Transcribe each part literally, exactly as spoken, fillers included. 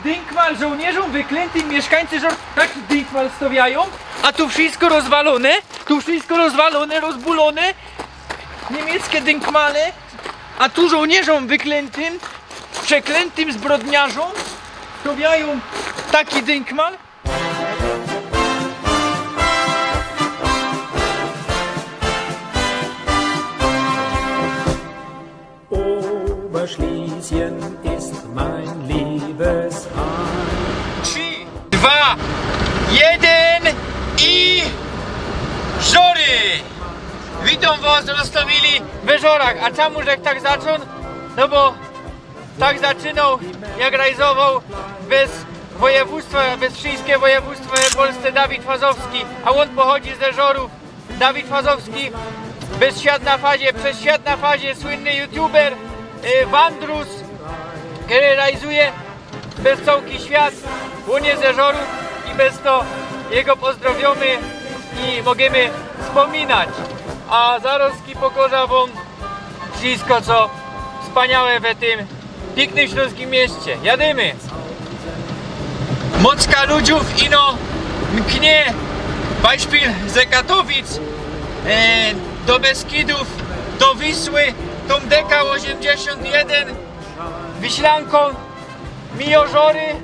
Dynkmal żołnierzōm wyklętym miyszkańcy Żor-, taki dynkmal stawiajōm, a tu wszystko rozwalōne, tu wszystko rozwalōne, rozbulōne. Niymiecckie dynkmale, a tu żołnierzōm wyklętym, przeklętym zbrodniarzōm stawiajōm taki dynkmal. Oberschlesien ist mein Liebesheim. Trzi, dwa, jedyn i Żory! Witōm wos, roztōmili we Żorach. A czamu żech tak zaczōn? No bo tak zaczynōł, jak rajzowoł bez wojewōdztwa, bez wszyjske wojewōdztwa w Polsce Dawid Fazowski, a ôn pochodzi ze Żorōw. Dawid Fazowski bez świat na fazie, przez świat na fazie, słynny youtuber, y, Wandrus, kery rajzuje bez cołki świat, ôn je ze Żorōw i bez to jego pozdrowiymy i możymy spōminać. A zarozki pokoża wōm wszystko, co wspaniałe we tym piyknym ślōnskim mieście. Jadymy! Mocka ludziōw ino mknie, Beispiel ze Katowic, e, do Beskidōw, do Wisły, tōm D K ôziymdziesiōnt jedyn, Wiślankōm, mijōm Żory,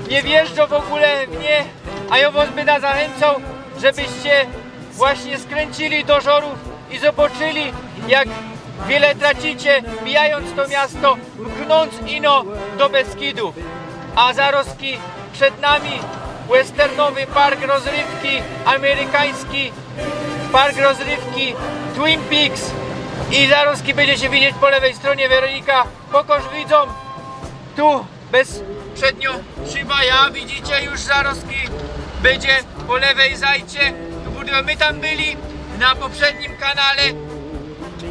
niy wjeżdżōm w ogōle w nie, a jŏ wŏs byda zachyncoł, żebyście właśnie skryncyli do Żorōw i zobaczyli, jak wiele tracicie, mijajōnc to miasto, mknōnc ino do Beskidōw. A zarozki przed nami westernowy park rozrywki, amerykański park rozrywki Twin Peaks. I zarozki bydziecie widzieć po lewej strōnie, Weronika, pokoż widzōm, tu bezprzednio szyba, ja, widzicie, już zarozki bydzie po lewej zajcie. Tu budują, my tam byli na poprzednim kanale.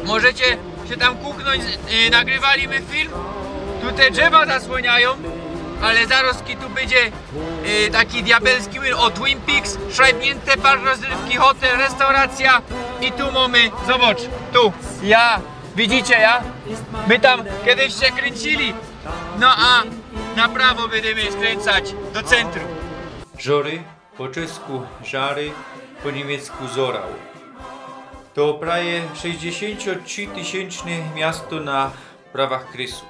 Możecie sie tam kuknōńć, y, nagrywali my film. Tu te drzewa zasłōniajōm, ale zarozki tu bydzie, y, taki diabelski młyn. O, Twin Peaks, szrajbnięte, park rozrywki, hotel, restauracja. I tu mōmy, zobacz, tu, ja, widzicie, ja? My tam kedyś sie kryncyli. No a na prawo bydymy skryncyć do centrum. Żory, po czesku Żary, po niymiecku Zorau. To prawie sześćdziesiynciotrzitysiynczne miasto na prawach krysu.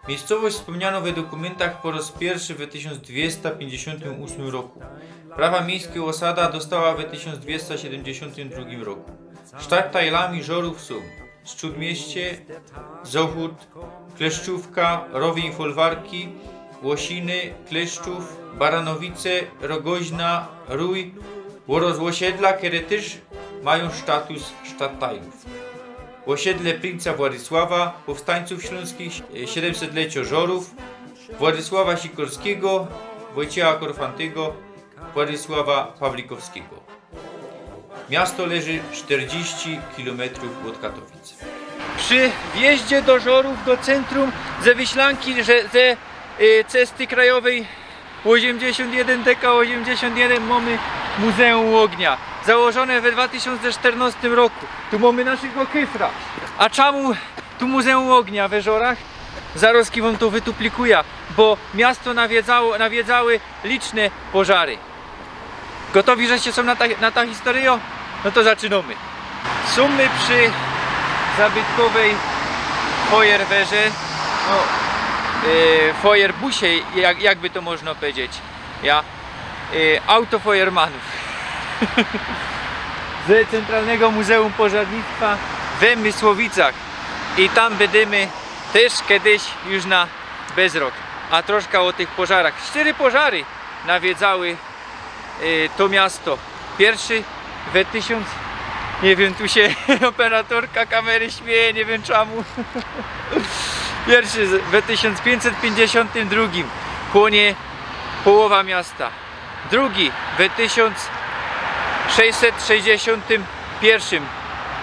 Miejscowość wspomniano we dokumentach po roz piyrszy we tysiōnc dwiesta piyńćdziesiōntym ôsmym roku. Prawa miejske ôsada dostała we tysiōnc dwiesta siedymdziesiōntym drugim roku. Sztadtajlami Żorōw sōm Strzōdmieście, Zochōd, Kleszczówka, Rowiyń Folwarki, Łosiny, Kleszczōw, Baranowice, Rogoźna, Rōj ôroz ôsiedla, kere tyż majōm status sztadtajlōw. Ôsiedle prynca Władysława, powstańcōw ślōnskich, e, siedymsetleciŏ Żorōw, Władysława Sikorskigo, Wojciecha Korfantigo, Władysława Pawlikowskigo. Miasto leży sztyrdziści kilometrōw ôd Katowic. Przi wjeździe do Żorōw, do centrum, ze Wiślanki, że, ze, y, Cesty Krajowej ôziymdziesiōnt jedyn, D K ôziymdziesiōnt jedyn, mōmy Muzeum Ôgnia. Założōne we dwa tysiōnce sztyrnostym roku. Tu mōmy naszego kyfra. A czamu tu Muzeum Ôgnia we Żorach? Zarozki wōm to wytuplikuja, bo miasto nawiedzało, nawiedzały liczne pożary. Gotowi żeście sōm na ta, na ta historyjo? No to zaczynōmy. Sōm my przi zabytkowej fojerwerze, no, e, fojerbusie, jak, jakby to można powiedzieć, ja, e, autofojermanōw ze Centralnego Muzeum Pożarnictwa we Mysłowicach. I tam bydymy tyż kedyś już na bezrok. A troszka ô tych pożarach. Sztyry pożary nawiedzały, y, to miasto. Piyrszy we tysiōnc, niy wiym, tu sie operatorka kamery śmieje, niy wiym czamu. Piyrszy z-, we tysiōnc piyńćset piyńćdziesiōntym drugim płonie połowa miasta. Drugi we tysiōnc sześćset sześćdziesiōntym piyrszym,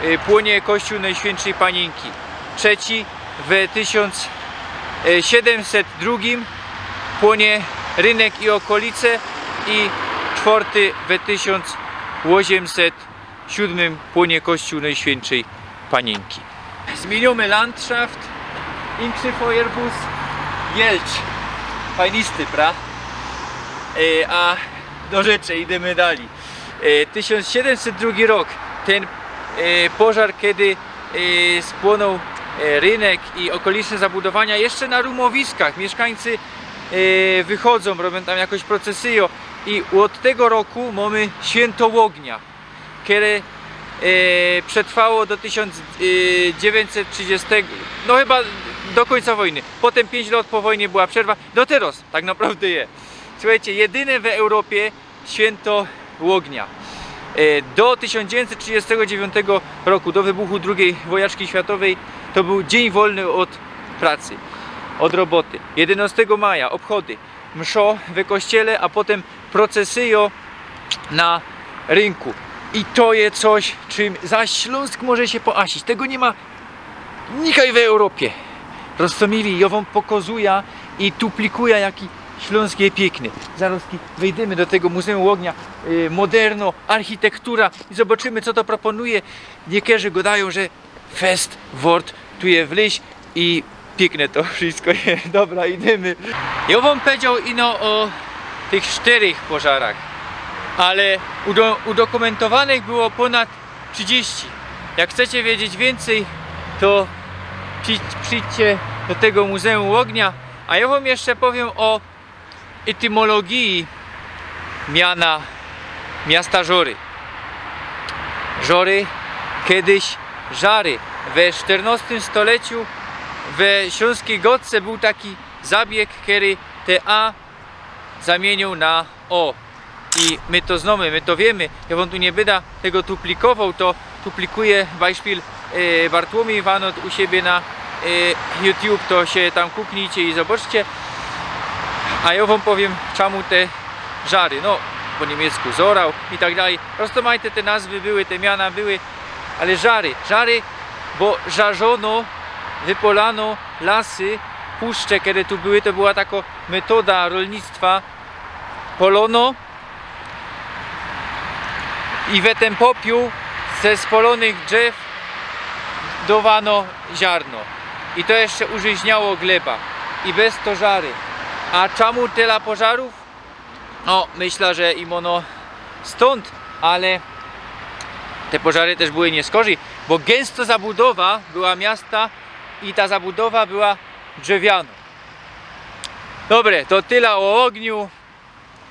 y, płonie kościół Nojświyntszyj Paniynki. Trzeci we tysiōnc siedymset drugim płonie rynek i ôkolice i czworty we tysiōnc ôziymset siódmym płonie kościół Nojświyntszyj Paniynki. Zmiyniymy landszaft, inkszy fojerbus, Jelcz. Fajnisty, pra? E, a do rzeczy, idymy dalij. E, tysiōnc siedymset drugi rok, tyn, e, pożar, kedy, e, spłōnōł, e, rynk i ôkoliczne zabudowania, jeszcze na rumowiskach miyszkańcy, e, wychodzōm, robiōm tam jakoś procesyjõ i ôd tego roku mōmy świynto ôgnia, kere, e, przetrwało do tysiōnc dziewiyńćset trzidziestego, no chyba do kōńca wojny. Potym piyńć lot po wojnie była przerwa. Do tyroz tak naprŏwdy je. Słuchejcie, jedyne w Europie świynto ôgnia. E, do tysiōnc dziewiyńćset trzidziestego dziewiyńtego roku, do wybuchu drugij wojaczki światowyj, to bōł dziyń wolny ôd pracy, ôd roboty. Jedynŏstego maja ôbchody, mszo we kościele, a potym procesyjõ na rynku. I to je coś, czym zaś Ślōnsk może sie poasić. Tego niy ma nikaj w Europie. Roztōmili, jŏ wōm pokŏzuja i tuplikuja, jaki Ślōnsk je piykny. Zarŏz ki-, wejdymy do tego Muzeum Ôgnia, y, moderno, architektura i zobaczymy, co to proponuje. Niykerzy gŏdajōm, że fest wŏrt tu je wlyź i piykne to wszystko je. Dobra, idymy. Jŏ wōm powiedzioł ino ô tych sztyrych pożarach, ale udo-, udokōmyntowanych było pōnad trzidziści. Jak chcecie wiedzieć wiyncyj, to przi-, przidźcie do tego Muzeum Ôgnia, a jŏ wōm jeszcze powiym ô etymologii miana miasta Żory. Żory, kedyś Żary. We sztyrnŏstym stoleciu we ślōnskij gŏdce bōł taki zabieg, kery te A zamiyniōł na O. I my to znōmy, my to wiymy. Jŏ wōm tu niy byda tego tuplikowoł, to tuplikuje Beispiel, e, Bartłomiej Wanot u siebie na, e, YouTube, to sie tam kuknijcie i zobaczcie. A jŏ wōm powiym, czymu te Żary, no, po niymiecku Zorau i tak dalij. Roztōmajte te nazwy były, te miana były, ale Żary, Żary, bo żarzono, wypolano lasy, puszcze, kere tu były, to była takŏ metoda rolnictwa. Polono i we tyn popiōł ze spolōnych drzew dŏwano ziarno. I to jeszcze użyźniało gleba. I bez to Żary. A czymu tela pożarōw? No, myśla, że ino stōnd, ale te pożary tyż były niy z korzyści, bo gynsto zabudowa była miasta i ta zabudowa była drzewianŏ. Dobre, to tela ô ôgniu,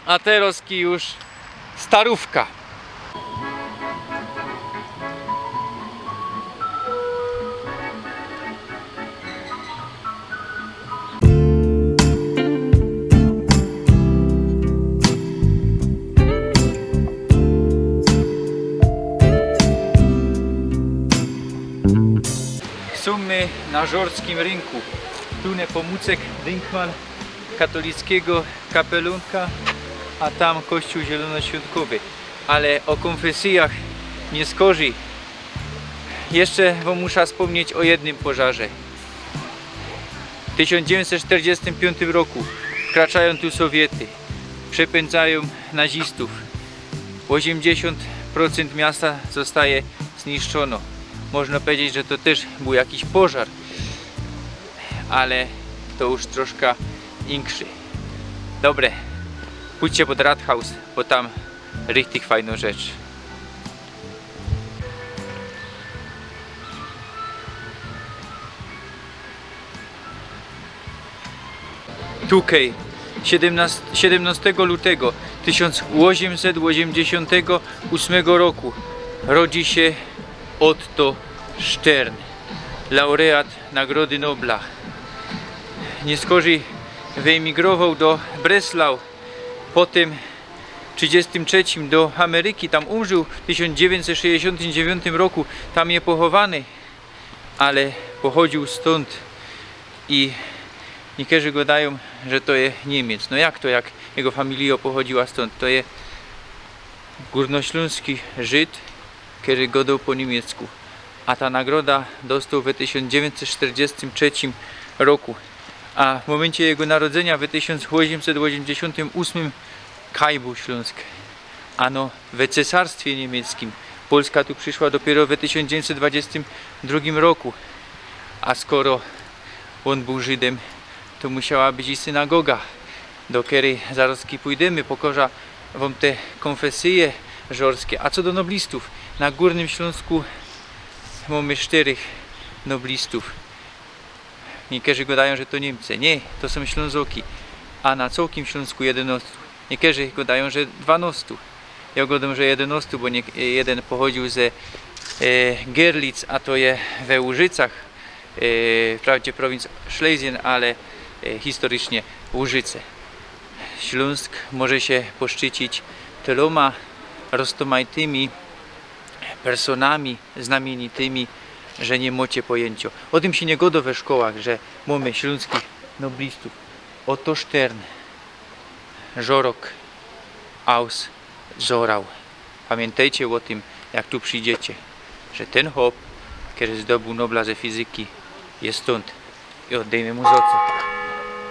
a terŏz ki już starōwka. Sōm my na żorskim rynku. Tu niy Pomucek Dynkman, katolickigo kapelōnka, a tam kościōł zielonoświątkowy. Ale ô kōnfesyjach niy skorzij. Jeszcze wōm musza spōmnieć ô jednym pożarze. W tysiōnc dziewiyńćset sztyrdziestym piōntym roku wkraczajōm tu Sowiety, przepyndzajōm nazistōw. Ôziymdziesiōnt procynt miasta zostaje zniszczono. Można powiedzieć, że to tyż bōł jakiś pożar, ale to już troszka inkszy. Dobre, pōdźcie pod Rathaus, bo tam richtig fajnŏ rzecz. Tukej, siedymnast-, siedymnostego lutego tysiōnc ôziymset ôziymdziesiōntego ôsmego roku rodzi sie Otto Stern, laureat Nagrody Nobla. Niy skorzij wyemigrowoł do Breslau, potym w trzidziestym trzecim do Ameryki, tam umrzōł w tysiōnc dziewiyńćset sześćdziesiōntym dziewiyntym roku, tam je pochowany, ale pochodziōł stōnd i niykerzy gŏdajōm, że to je Niymiec. No jak to, jak jego familijŏ pochodziła stōnd? To je gōrnoślōnski Żyd, kery gŏdoł po niymiecku. A ta nagroda dostoł we tysiōnc dziewiyńćset sztyrdziestym trzecim roku. A w mōmyncie jego narodzynia we tysiōnc ôziymset ôziymdziesiōntym ôsmym kaj bōł Ślōnsk. Ano we Cesarstwie Niymieckim. Polska tu prziszła dopiyro we tysiōnc dziewiyńćset dwadziestym drugim roku. A skoro ôn bōł Żydym, to musiała być i synagoga. do kerej zarozki pōjdymy, pokŏżã wōm te kōnfesyje żorske. A co do noblistōw, na Gōrnym Ślōnsku mōmy sztyrych noblistōw. Niykerzy gŏdajōm, że to Niymcy. Niy, to sōm Ślōnzoki. A na cołkim Ślōnsku jedynŏstu. Niykerzy gŏdajōm, że dwanŏstu. Jŏ gŏdōm, że jedynŏstu, bo niy, jedyn pochodziył ze, e, Gerlitz, a to je we Łużycach, e, wprawdzie prowinc Schlesien, ale, e, historycznie Łużyce. Ślōnsk może sie poszczycić tylōma roztōmajtymi personami znamiynitymi, że niy mŏcie pojyńciŏ. Ô tym sie niy gŏdŏ we szkołach, że mōmy ślōnskich noblistōw. Otto Stern, Żorok, Aus, Zorał. Pamiyntejcie ô tym, jak tu przijdziecie, że tyn chop, kery zdobōł Nobla ze fizyki, je stōnd. I ôddejmy mu zŏca.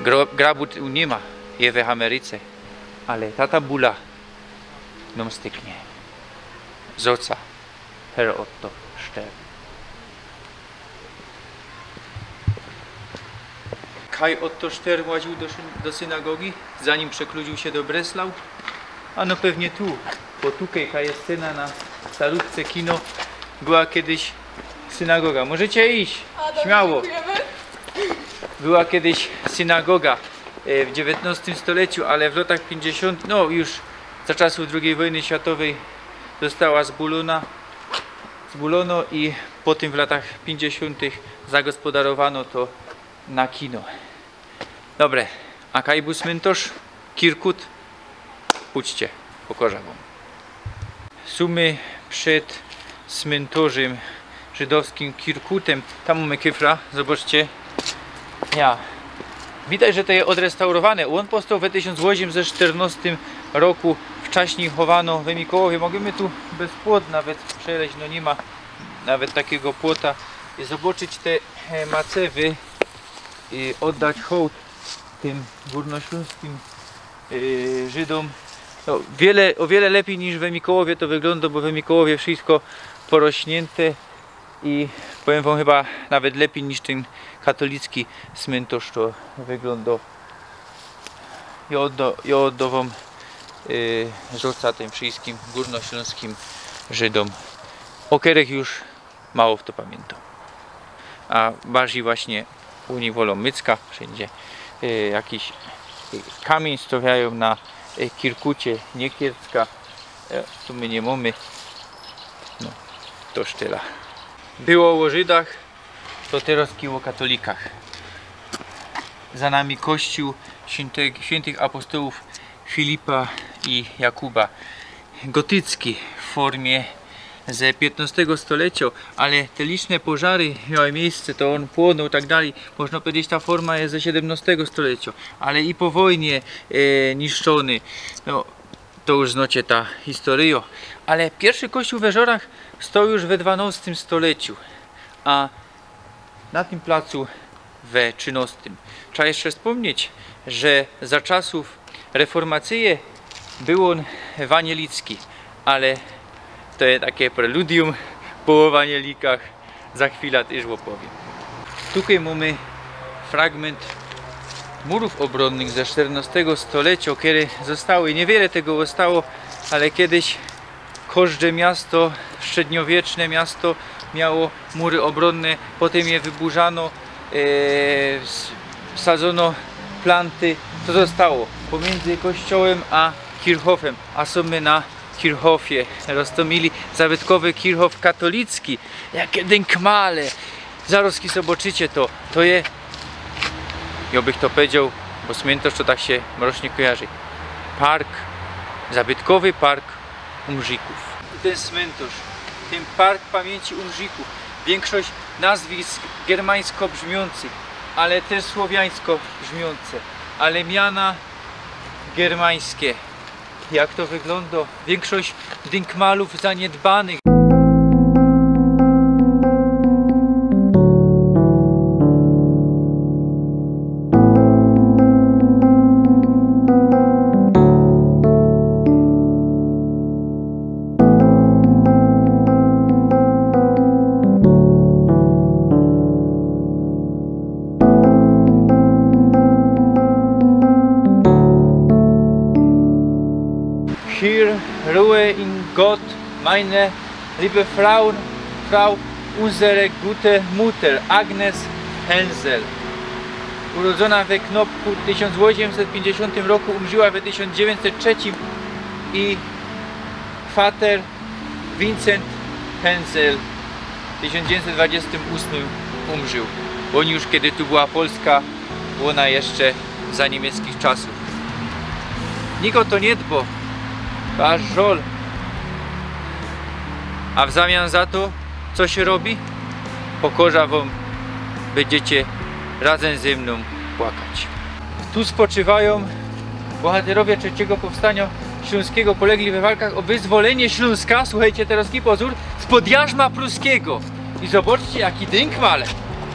Gro-, grabut niy ma, je we Ameryce, ale ta tabula nōm styknie. Zŏca, Herr Otto Stern. Kaj Otto Stern łaził do syn-, do synagogi, zanim przekludził sie do Breslau? Ano pewnie tu, bo tukej, kaj je scena na starówce kino, była kedyś synagoga. Możecie iś, śmiało. Była kedyś synagoga, e, w dziewiętnostym stoleciu, ale w latach pięćdziesiątych, no już za czasów drugiej wojny światowej, została zbulōna, zbulōno i po tym w latach pięćdziesiątych zagospodarowano to na kino. Dobre, a kaj bōł smyntŏrz? Kirkut? Pōdźcie, pokŏżã wōm. Sōmy przed smyntorzym żydowskim Kirkutem. Tam mōmy kufra, zobaczcie. Ja. Widać, że to je ôdrestaurowane. Ôn powstoł we tysiōnc ôziymset sztyrnŏstym roku. Wczaśnij chowano we Mikołowie. Możymy tu bez płot nawet przeleźć, no niy ma nawet takigo płota. I zobaczyć te, e, macewy i ôddać hołd tym gōrnoślōnskim, e, Żydōm. No, wiele, ô wiele lepij niż we Mikołowie to wyglōndŏ, bo we Mikołowie wszystko porośniynte i powiym wōm, chyba nawet lepij niż tyn katolicki smyntŏrz to wyglōndŏ. Jŏ ôddo-, jŏ ôddŏwōm, y, zŏca tym wszyjskim gōrnoślōnskim Żydōm, ô kerych już mało fto pamiyntŏ. A bardzij właśnie ôni wolōm Mycka, wszyndzie, y, jakiś, y, kamiyń stawiajōm na, y, Kirkucie, niy Kiercka, y, tu my niy mōmy. No, to sztyla. Było ô Żydach, to teroz ô katolikach. Za nami kościōł świynty-, świyntych apostołōw Filipa i Jakuba. Gotycki w fōrmie ze piytnŏstego stolecjo, ale te liczne pożary miały miyjsce, to ôn płōnōł i tak dalij. Można pedzieć, ta fōrma je ze siedymnŏstego stolecjo, ale i po wojnie, e, niszczōny. No, to już znŏcie ta historyjŏ. Ale piyrszy kościōł we Żorach stoł już we dwanŏstym stolecju, a na tym placu we trzynŏstym. Trzeba jeszcze spōmnieć, że za czasōw reformacyje bōł ôn wanielicki, ale to je take preludium, po wanielikach za chwila tyż ôpowiym. Tukej mōmy fragmynt murōw ôbrōnnych ze sztyrnŏstego stolecjo, kere ôstały, niywiele tego ôstało, ale kedyś kożde miasto, strzedniowieczne miasto miało mury ôbrōnne, potym je wyburzano, e, s-, wsadzōno planty. To ôstało pomiyndzy kościołym a Kirchhoffym, a sōm my na Kirchhoffie, roztōmili, zabytkowy Kirchhoff katolicki, jakie dynkmale. Zarŏz ki zobaczycie to, to je, jŏ bych to powiedzioł, bo smyntŏrz to tak sie mrocznie kojarzi. Park, zabytkowy park Umrzikōw. I tyn smyntŏrz, tyn park pamiyńci Umrzikōw. Wiynkszość nazwisk germańsko brzmiōncych, ale tyż słowiańsko brzmiōnce, ale miana germańske. Jak to wyglōndŏ? Wiynkszość dynkmalōw zaniedbanych. Hier ruhe in Gott, meine liebe Frauen, Frau, unsere gute Mutter Agnes Hensel. Urodzona we Knopku w tysiōnc ôziemset piyńćdziesiōntym roku, umrzyła we tysiōnc dziewiyńćset trzecim i Vater Vincent Hensel w tysiōnc dziewiyńćset dwadziestym ôsmym umrził. Bo już kedy tu była Polska, ona jeszcze za niymieckich czasōw. Nikt ô to niy dbo, aż żol. A w zamian za to, co sie robi? Pokŏżã wōm, bydziecie razym ze mnōm płakać. Tu spoczywajōm bohaterowie trzeciego powstania ślōnskigo, polegli we walkach ô wyzwolenie Ślōnska, słuchejcie teroz, pozōr, spod jarzma pruskigo. I zobaczcie, jaki dynkmal,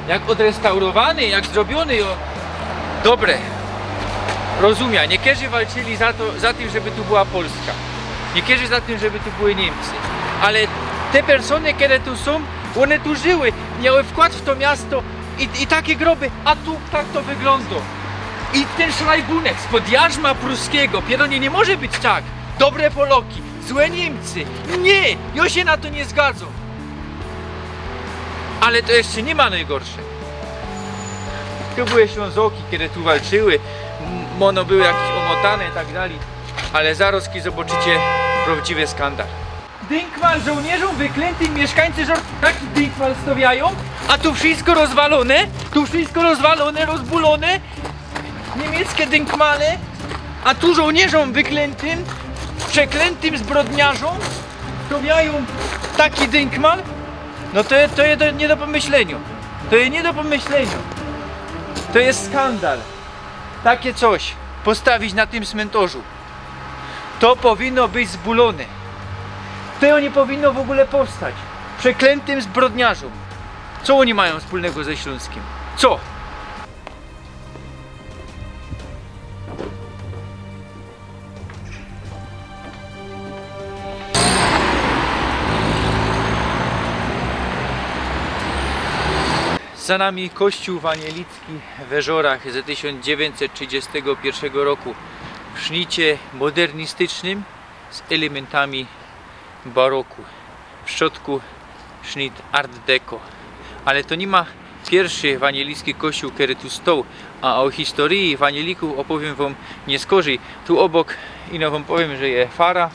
jak ôdrestaurowany, jak zrobiōny, ô, dobre. Rozumia, niykerzy walczyli za to, za tym, żeby tu była Polska. Niykerzy za tym, żeby tu były Niymcy. Ale te persōny, kere tu sōm, ône tu żyły, miały wkład w to miasto i, i take groby, a tu tak to wyglōndŏ. I tyn szrajbunek spod jarzma pruskigo, pierōnie, niy może być tak. Dobre Poloki, złe Niymcy. Niy, jŏ sie na to niy zgadzōm. Ale to jeszcze niy ma nojgorsze. Tu były Ślōnzoki, kere tu walczyły. M-, ône były jakeś ômotane i tak dalij. Ale zarŏz zobaczycie prŏwdziwy skandal. Dynkmal żołnierzōm wyklętym, miyszkańcy żor-, taki dynkmal stŏwiajōm, a tu wszysko rozwalōne, tu wszysko rozwalōne, rozbulōne. Niymieckã dynkmale, a tu żołnierzōm wyklętym, przeklętym zbrodniarzōm stŏwiajōm taki dynkmal. No to je, to je do, niy do pōmyślynio. To je niy do pōmyślynio. To je skandal. Take coś postawić na tym smyntorzu. To powinno być zbulōne. To niy powinno w ogōle powstać. Przeklętym zbrodniarzōm. Co ôni majōm wspōlnego ze Ślōnskim? Co? Za nami kościōł wanielicki we Żorach ze tysiōnc dziewiyńćset trzidziestego piyrszego roku w sznicie modernistycznym z elementami baroku. W środku sznit art deco. Ale to niy ma piyrszy wanielicki kościōł, kery tu stoł, a ô historyji wanielikōw ôpowiym wōm niyskorzij. Tu ôbok ino wōm powiym, że je fara,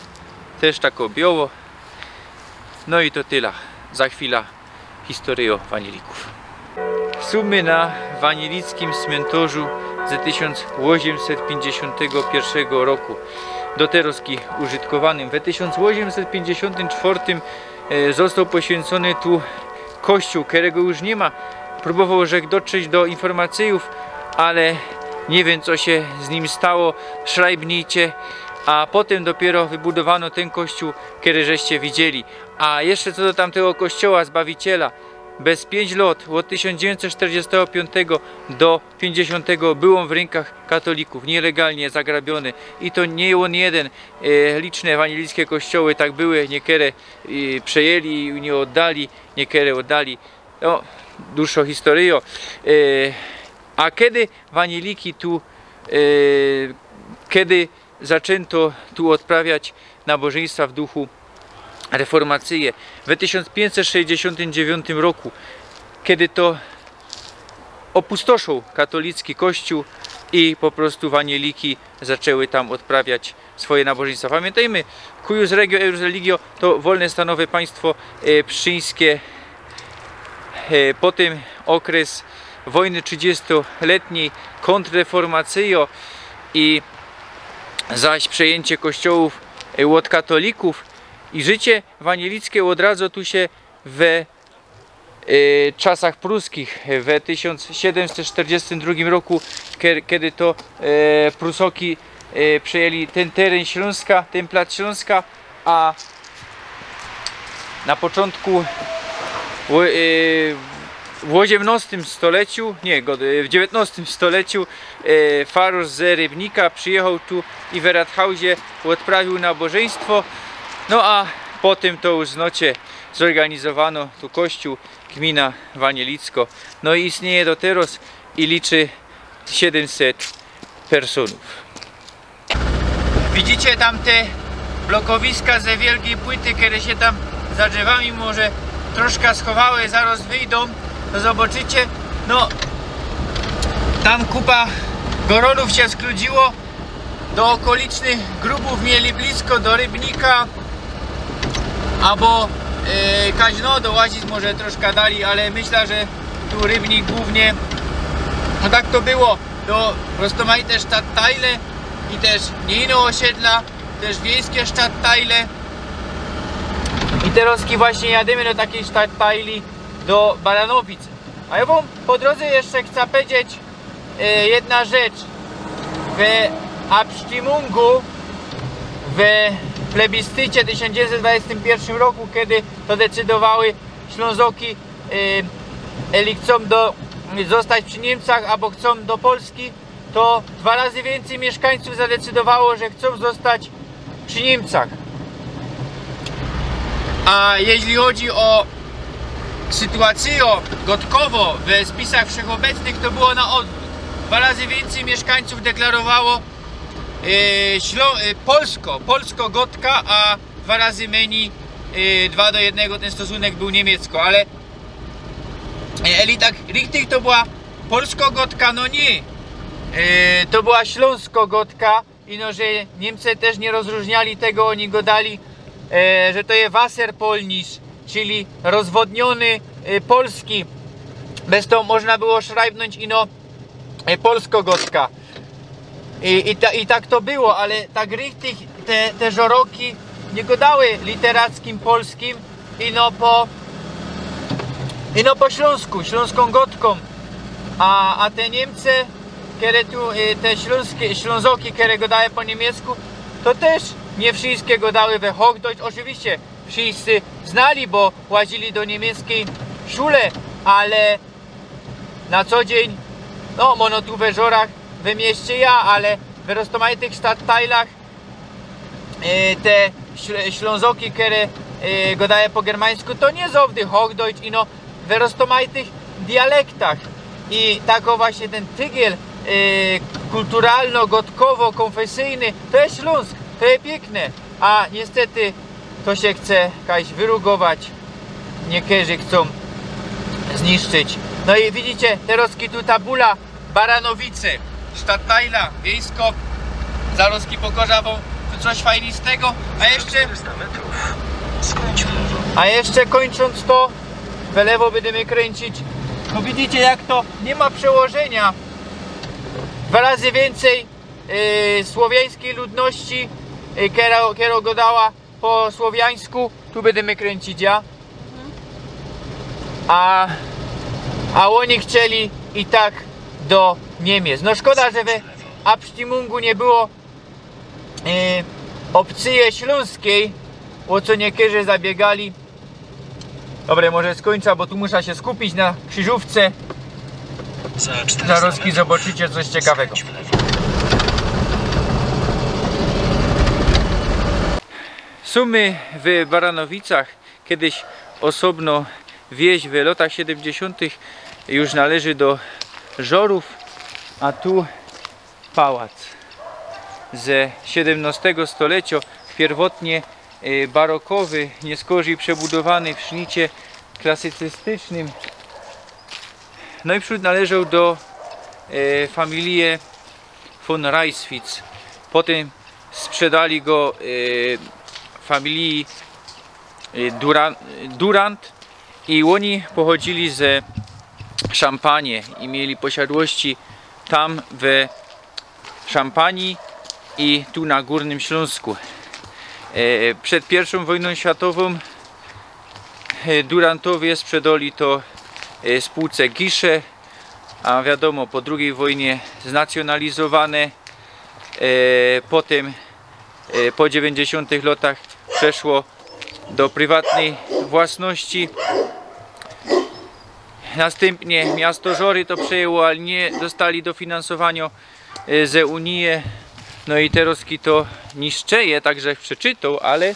tyż tako bioło. No i to tela. Za chwila historyjŏ wanielikōw. Sōmy na wanielickim smyntorzu ze tysiōnc ôziymset piyńćdziesiōntego piyrszego roku. Do terŏzki użytkowanym. We tysiōnc ôziymset piyńćdziesiōntym czwortym, e, ôstoł poświyncōny tu kościōł, kerego już niy ma. Prōbowoł żech dotrzeć do informacyjōw, ale niy wiym, co sie z nim stało. Szrajbnijcie. A potym dopiyro wybudowano tyn kościōł, kery żeście widzieli. A jeszcze co do tamtego kościoła Zbawiciela, bez piyńć lŏt, ôd tysiōnc dziewiyńćset sztyrdziestego piyątego do piyńćdziesiōntego, bōł ôn w rynkach katolikōw, niylegalnie zagrabiōny. I to niy ôn jedyn, e, liczne ewanielickie kościoły tak były, niykere, e, przejyli i niy ôddali, niykere ôddali. No, dłuższŏ historyjŏ. E, a kedy wanieliki tu, e, kedy zaczynto tu ôdprawiać nabożyństwa w duchu reformacyje? We tysiōnc piyńćset szesćdziesiōntym dziewiyntym roku, kedy to ôpustoszoł katolicki kościōł i po prostu wanieliki zaczły tam ôdprawiać swoje nabożyństwa. Pamiyntejmy, cuius regio, eius religio, to wolne stanowe państwo, e, pszczyńskie, e, potym ôkres wojny trzidziestolitnij, kōntrreformacyjŏ i zaś przejyńcie kościołōw, e, ôd katolikōw i życie wanielickie ôdradza tu sie we, e, czasach pruskich, we tysiōnc siedymset sztyrdziestym drugim roku, ke-, kedy to, e, Prusoki, e, przejyli tyn teryn Ślōnska, tyn plac Ślōnska, a na poczōntku w, e, w ôziymnŏstym stoleciu, niy, god-, w dziewiyntnŏstym stoleciu, e, farŏrz ze Rybnika przijechoł tu i we Rathausie ôdprawiōł nabożyństwo. No a potym to już znocie, zorganizowano tu kościoł, gmina Wanielicko. No i istnieje do terŏz i liczy siedymset personōw. Widzicie tamte blokowiska ze wielkiej płyty, kere sie tam za drzewami może troszka schowały, zaroz wyjdōm, to zobaczycie. No, tam kupa gorolōw sie skludziło. Do ôkolicznych grubōw mieli blisko, do Rybnika, abo e, Kaźno, do Łazic może troszka dalij, ale myśla, że tu Rybnik głōwnie. No tak to było. To roztōmajte sztattajle i tyż niyjne ôsiedla, tyż wiejske sztattajle. I terŏzki właśnie jadymy do takij sztattajli, do Baranowic. A jŏ wōm po drōdze jeszcze chcã pedzieć e, jedna rzecz. W Abstimmungу, w plebiscycie tysiōnc dziewiyńćset dwudziestym piyrwszym roku, kedy to decydowały Ślōnzoki, e, eli chcōm do, zostać przi Niymcach abo chcōm do Polski, to dwa razy wiyncyj miyszkańcōw zadecydowało, że chcōm zostać przi Niymcach. A jeźli chodzi ô sytuacyjõ gŏdkowõ we spisach wszechobecnych, to było na ôdwrōt. Dwa razy wiyncyj miyszkańcōw deklarowało e, ślo, e, polsko, polsko gŏdka, a dwa razy mynij, e, dwa do jednego tyn stosunek bōł niymiecko, ale e, eli tak richtig to była polsko gŏdka, no niy. E, to była ślōnsko gŏdka. Ino, że Niymcy tyż niy rozrōżniali tego, ôni gŏdali, e, że to je Wasserpolnisch, czyli rozwodniōny e, polski. Bez to można było szrajbnōńć ino e, polsko gŏdka. I, i, ta, I tak to było, ale tak richtig te, te żoroki niy gŏdały literackim polskim, ino po, ino po ślōnsku, ślōnskōm gŏdkōm. A, a te Niymcy, kere tu, e, te ślōnske, Ślōnzoki, kere gŏdały po niymiecku, to tyż niy wszyjske gŏdały we Hochdeutsch. Ôczywiście wszyjscy znali, bo łazili do niymieckiej szule, ale na co dziyń, no, mono tu we Żorach, we mieście ja, ale we roztōmajtych sztattajlach e, te Śl-, Ślōnzoki, kere e, gŏdały po germańsku, to niy zŏwdy Hochdeutsch, ino we roztōmajtych dialektach. I tak ô właśnie tyn tygiel e, kulturalno-gŏdkowo-kōnfesyjny, to je Ślōnsk, to je piykne, a niystety to sie chce kajś wyrugować, niykerzy chcōm zniszczyć. No i widzicie, terŏzki tu ta bula, Baranowice, sztattajla, wiejsko. Zarŏzki pokŏża wōm tu coś fajnistego. A jeszcze, a jeszcze kōńczōnc to, we lewo bydymy kryńcić. No widzicie, jak to niy ma przełożynia. Dwa razy wiyncyj e, słowiańskij ludności, e, kero, kero gŏdała po słowiańsku, tu bydymy kryńcić ja. A, a ôni chcieli i tak do Niymiec. No szkoda, że we Abstimmungу niy było e, ôpcyje ślōnskij, ô co niykerzy zabiygali. Dobra, może skōńczã, bo tu musza sie skupić na krzyżōwce. Zarŏzki zobaczycie coś ciekawego. Sōm my w Baranowicach, kedyś ôsobno wieś, w lotach siedymdziesiōntych już należy do Żorōw, a tu pałac ze siedymnostego stoleciŏ, piyrwotnie e, barokowy, niyskorzij przebudowany w sznicie klasycystycznym. No i przōd należoł do e, familije von Reiswitz. Potym sprzedali go e, familiji e, Duran-, Durand i ôni pochodzili ze Szampanie i mieli posiadłości tam we Szampanii i tu na Gōrnym Ślōnsku. E, przed piyrwszōm wojnōm światowōm e, Durantowie sprzedali to e, spółce Gisze, a wiadōmo, po drugij wojnie znacjōnalizowane, e, potym e, po dziewiyńćdziesiōntych lotach przeszło do prywatnyj własności. Nastympnie miasto Żory to przejęło, ale niy dostali dofinansowaniŏ e, ze Unije. No i terŏzki to niszczeje, tak że przeczytoł, ale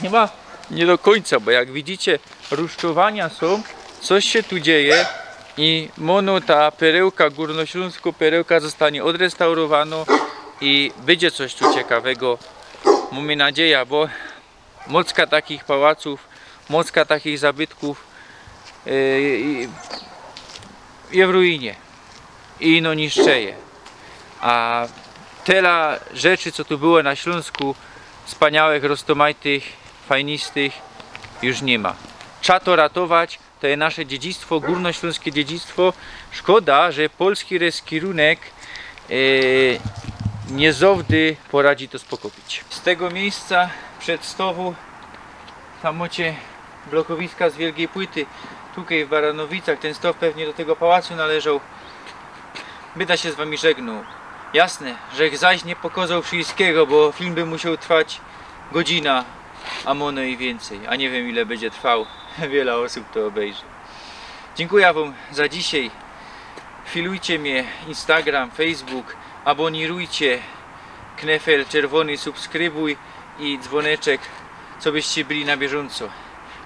chyba niy do kōńca, bo jak widzicie, rusztowania sōm, coś sie tu dzieje i mono ta perełka, gōrnoślōnsko perełka zostanie ôdrestaurowanŏ i bydzie coś tu ciekawego Mōmy nadzieja, bo mocka takich pałacōw, mocka takich zabytkōw e, je w ruinie i ino niszczeje. A tela rzeczy, co tu było na Ślōnsku, wspaniałych, roztōmajtych, fajnistych, już niy ma. Trza to ratować, to je nasze dziedzictwo, gōrnoślōnske dziedzictwo. Szkoda, że polski reskirunek e, niy zŏwdy poradzi to spokopić. Z tego miyjsca przed stowōm tam mŏcie blokowiska z wielgij płyty. Tukej w Baranowicach tyn stow pewnie do tego pałacu należoł. Byda sie z wami żegnōł. Jasne, żech zaś niy pokozoł wszyjskigo, bo film by musioł trwać godzina, a może i wiyncyj, a niy wiym, ile bydzie trwoł. Wiela ôsōb to ôbejrzi. Dziynkuja wōm za dzisiej. Filujcie mie, Instagram, Facebook, abōnirujcie knefel czerwōny, subskrybōj i dzwōneczek, co byście byli na bieżōnco.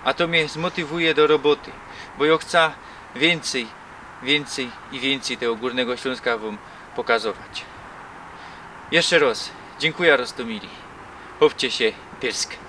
A to mie zmotiwuje do roboty, bo jŏ chca wiyncyj, wiyncyj i wiyncyj tego Gōrnego Ślōnska wōm pokazować. Jeszcze roz dziynkuja, roztōmili. Bawcie sie pyrsk.